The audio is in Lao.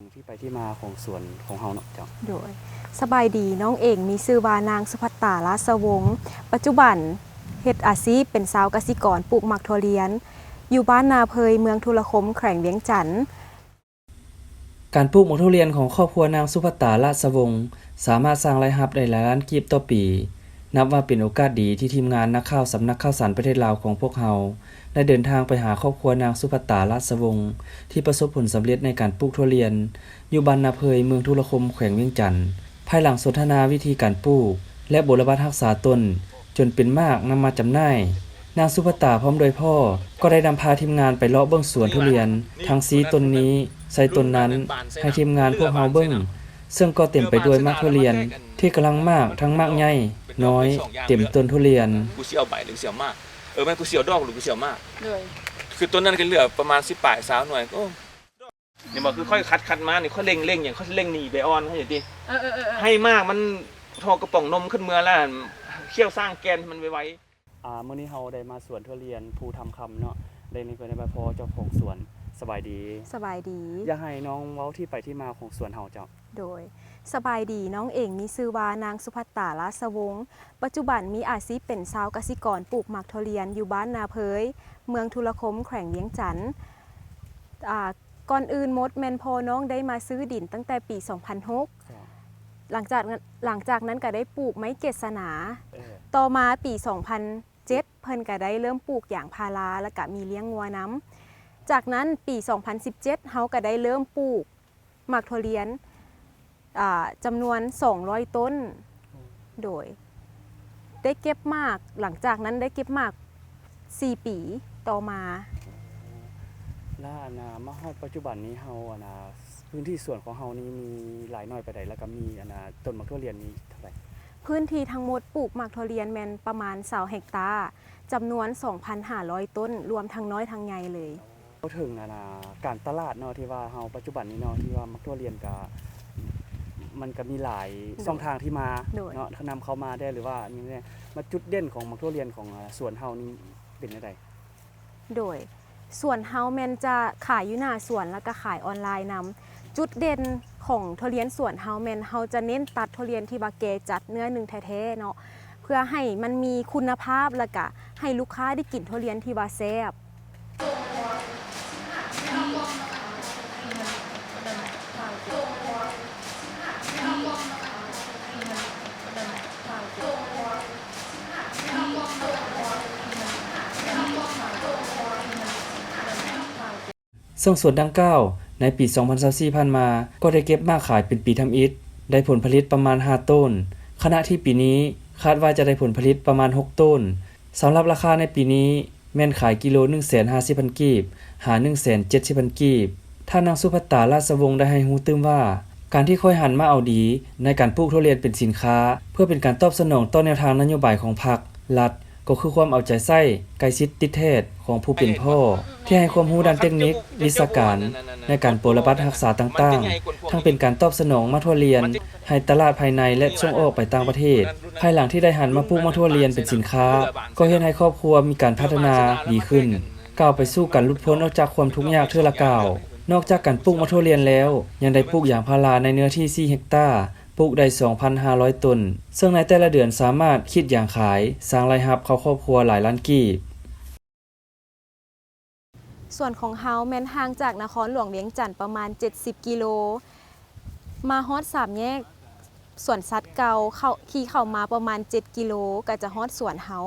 ທີ່ໄປທີ່ມາຂອງສວນຂອງເຮົາເນາະເຈົ້າ. ໂດຍ ສະບາຍດີ, ນ້ອງເອງມີຊື່ວ່ານາງສຸພັດຕາ ລາຊະວົງ, ປັດຈຸບັນເຮັດອາຊີບເປັນຊາວກະສິກອນປູກໝາກຖົ່ວລຽນ ຢູ່ບ້ານນາເພີຍ ເມືອງທຸລະຄົມ ແຂວງວຽງຈັນ. ການປູກໝາກຖົ່ວລຽນຂອງຄອບຄົວນາງສຸພັດຕາ ລາຊະວົງ ສາມາດສ້າງລາຍຮັບໄດ້ຫຼາຍລ້ານກີບຕໍ່ປີ, ນັບວ່າເປັນໂອກາດດີທີ່ທີມງານນັກຂ່າວສຳນັກຂ່າວສານປະເທດລາວຂອງພວກເຮົາ ໄດ້ເດີນທາງໄປຫາຄອບຄົວນາງສຸພັດຕາ ລາຊະວົງ ທີ່ປະສົບຜົນສຳເລັດໃນການປູກຖົ່ວລຽນ ຢູ່ບ້ານນາເພີຍ ເມືອງທຸລະຄົມ ແຂວງວຽງຈັນ. ພາຍຫຼັງສົນທະນາວິທີການປູກ ແລະ ບົວລະບັດຮັກສາຕົ້ນ ຈົນເປັນໝາກນຳມາຈຳໜ່າຍ, ນາງສຸພັດຕາພ້ອມດ້ວຍພໍ່ ກໍໄດ້ນຳພາທີມງານໄປເລາະເບິ່ງສວນຖົ່ວລຽນທັງສີ່ຕົ້ນນີ້ໃສ່ຕົ້ນນັ້ນ ໃຫ້ທີມງານພວກເຮົາເບິ່ງ, ເຊິ່ງກໍເຕັມໄປດ້ວຍໝາກຖົ່ວລຽນທີ່ກຳລັງໝາກທັງໝາກໃຫຍ່ນ້ອຍເຕັມຕົ້ນຖົ່ວລຽນ. ກູຊິເອົາໃບ ຫຼື ກູຊິເອົາໝາກ? ເອີ ແມ່ນ ກູຊິເອົາດອກ ຫຼື ກູຊິເອົາໝາກ? ໂດຍ ຄືຕົ້ນນັ້ນກໍເຫຼືອປະມານສິບປາຍ ຊາວໜ່ວຍ. ໂອ້ ນີ້ບໍ່ ຄືຂ້ອຍຄັດ ຄັດມານີ້ ຂ້ອຍເລັ່ງ ເລັ່ງຫຍັງ ຂ້ອຍຊິເລັ່ງໜີໃບອ່ອນຫັ້ນຕິ. ເອີໆໆ ໃຫ້ໝາກມັນທໍ່ກະປ໋ອງນົມຂຶ້ນເມືອແລ້ວ ຂ້ຽວສ້າງແກ່ນໃຫ້ມັນໄວໆ. ອ່າ ມື້ນີ້ເຮົາໄດ້ມາສວນທຸລຽນພູທຳຄຳເນາະ ແລະ ນີ້ກໍໄດ້ມາພໍ້ເຈົ້າຂອງສວນ. ສະບາຍດີ. ສະບາຍດີ. ຢາກໃຫ້ນ້ອງເວົ້າທີ່ໄປທີ່ມາຂອງສວນເຮົາເຈົ້າ. ໂດຍ ສະບາຍດີ, ນ້ອງເອງມີຊື່ວ່ານາງສຸພັດຕາ ລາຊະວົງ, ປັດຈຸບັນມີອາຊີບເປັນຊາວກະສິກອນປູກໝາກຖົ່ວລຽນ ຢູ່ບ້ານນາເພີຍ ເມືອງທຸລະຄົມ ແຂວງວຽງຈັນ. ອ່າ ກ່ອນອື່ນໝົດແມ່ນພໍ່ນ້ອງໄດ້ມາຊື້ດິນຕັ້ງແຕ່ປີສອງພັນຫົກ ຫຼັງຈາກ ຫຼັງຈາກນັ້ນກໍໄດ້ປູກໄມ້ເກດສະໜາ. ຕໍ່ມາປີສອງພັນເຈັດ ເພິ່ນກໍໄດ້ເລີ່ມປູກຢາງພາລາ ແລ້ວກໍມີລ້ຽງງົວນຳ. ຈາກນັ້ນປີສອງພັນສິບເຈັດ ເຮົາກໍໄດ້ເລີ່ມປູກໝາກຖົ່ວລຽນ ອ່າ ຈຳນວນສອງຮ້ອຍຕົ້ນ. ໂດຍ ໄດ້ເກັບໝາກ ຫຼັງຈາກນັ້ນໄດ້ເກັບໝາກສີ່ປີຕໍ່ມາ. ແລ້ວອັນນ່າ ມາຮອດປັດຈຸບັນນີ້ເຮົາ ອັນນ່າ ພື້ນທີ່ສວນຂອງເຮົານີ້ມີຫຼາຍໜ້ອຍປານໃດ ແລ້ວກໍມີ ອັນນ່າ ຕົ້ນໝາກຖົ່ວລຽນນີ້ເທົ່າໃດ? ພື້ນທີ່ທັງໝົດປູກໝາກຖົ່ວລຽນແມ່ນປະມານຊາວເຮັກຕາ ຈຳນວນສອງພັນຫ້າຮ້ອຍຕົ້ນ ລວມທັງນ້ອຍທັງໃຫຍ່ເລີຍ. ເວົ້າເຖິງ ອັນນ່າ ການຕະຫຼາດເນາະ ທີ່ວ່າເຮົາປັດຈຸບັນນີ້ເນາະ ທີ່ວ່າໝາກຖົ່ວລຽນກະ ມັນກະມີຫຼາຍ ໂດຍ ຊ່ອງທາງທີ່ມາ ໂດຍ ເນາະ ນຳເຂົ້າມາແດ່ ຫຼືວ່າອັນນີ້ແດ່ ມາຈຸດເດັ່ນຂອງໝາກຖົ່ວລຽນຂອງ ອາ ສວນເຮົານີ້ເປັນແນວໃດ? ໂດຍ ສວນເຮົາແມ່ນຈະຂາຍຢູ່ໜ້າສວນ ແລ້ວກະຂາຍອອນລາຍນຳ. ຈຸດເດັ່ນຂອງຖົ່ວລຽນສວນເຮົາແມ່ນເຮົາຈະເນັ້ນຕັດຖົ່ວລຽນທີ່ວ່າແກ່ຈັດເນື້ອໜຶ່ງແທ້ໆເນາະ ເພື່ອໃຫ້ມັນມີຄຸນນະພາບ ແລ້ວກະໃຫ້ລູກຄ້າໄດ້ກິນຖົ່ວລຽນທີ່ວ່າແຊບ. ເຊິ່ງສວນດັ່ງກ່າວໃນປີສອງພັນຊາວສີ່ຜ່ານມາ ກໍໄດ້ເກັບໝາກຂາຍເປັນປີທຳອິດ ໄດ້ຜົນຜະລິດປະມານຫ້າໂຕນ, ຂະນະທີ່ປີນີ້ຄາດວ່າຈະໄດ້ຜົນຜະລິດປະມານຫົກໂຕນ. ສຳລັບລາຄາໃນປີນີ້ແມ່ນຂາຍກິໂລໜຶ່ງແສນຫ້າສິບພັນກີບ ຫາໜຶ່ງແສນເຈັດສິບພັນກີບ. ທ່ານນາງສຸພັດຕາ ລາຊະວົງ ໄດ້ໃຫ້ຮູ້ຕື່ມວ່າ ການທີ່ຂ້ອຍຫັນມາເອົາດີໃນການປູກຖົ່ວລຽນເປັນສິນຄ້າ ເພື່ອເປັນການຕອບສະໜອງຕໍ່ແນວທາງນະໂຍບາຍຂອງພັກ, ລັດ ກໍຄືຄວາມເອົາໃຈໃສ່, ໃກ້ຊິດຕິດແທດຂອງຜູ້ເປັນພໍ່ ທີ່ໃຫ້ຄວາມຮູ້ດ້ານເຕັກນິກ, ວິຊາການ ໃນການປົວລະບັດຮັກສາຕ່າງໆ, ທັງເປັນການຕອບສະໜອງໝາກຖົ່ວລຽນໃຫ້ຕະຫຼາດພາຍໃນ ແລະ ສົ່ງອອກໄປຕ່າງປະເທດ. ພາຍຫຼັງທີ່ໄດ້ຫັນມາປູກໝາກຖົ່ວລຽນເປັນສິນຄ້າ, ກໍເຮັດໃຫ້ຄອບຄົວມີການພັດທະນາດີຂຶ້ນ, ກ້າວໄປສູ່ການຫຼຸດພົ້ນອອກຈາກຄວາມທຸກຍາກເທື່ອລະກ້າວ. ນອກຈາກການປູກໝາກຖົ່ວລຽນແລ້ວ, ຍັງໄດ້ປູກຢາງພາລາໃນເນື້ອທີ່ສີ່ເຮັກຕາ, ປູກໄດ້ສອງພັນຫ້າຮ້ອຍຕົ້ນ, ເຊິ່ງໃນແຕ່ລະເດືອນສາມາດຄິດຢາງຂາຍ, ສ້າງລາຍຮັບເຂົ້າຄອບຄົວຫຼາຍລ້ານກີບ. ສວນຂອງເຮົາແມ່ນຫ່າງຈາກນະຄອນຫຼວງວຽງຈັນປະມານເຈັດສິບກິໂລ, ມາຮອດສາມແຍກສວນສັດເກົ່າ, ເຂົ້າ ຂີ່ເຂົ້າມາປະມານເຈັດກິໂລກໍຈະຮອດສວນເຮົາ.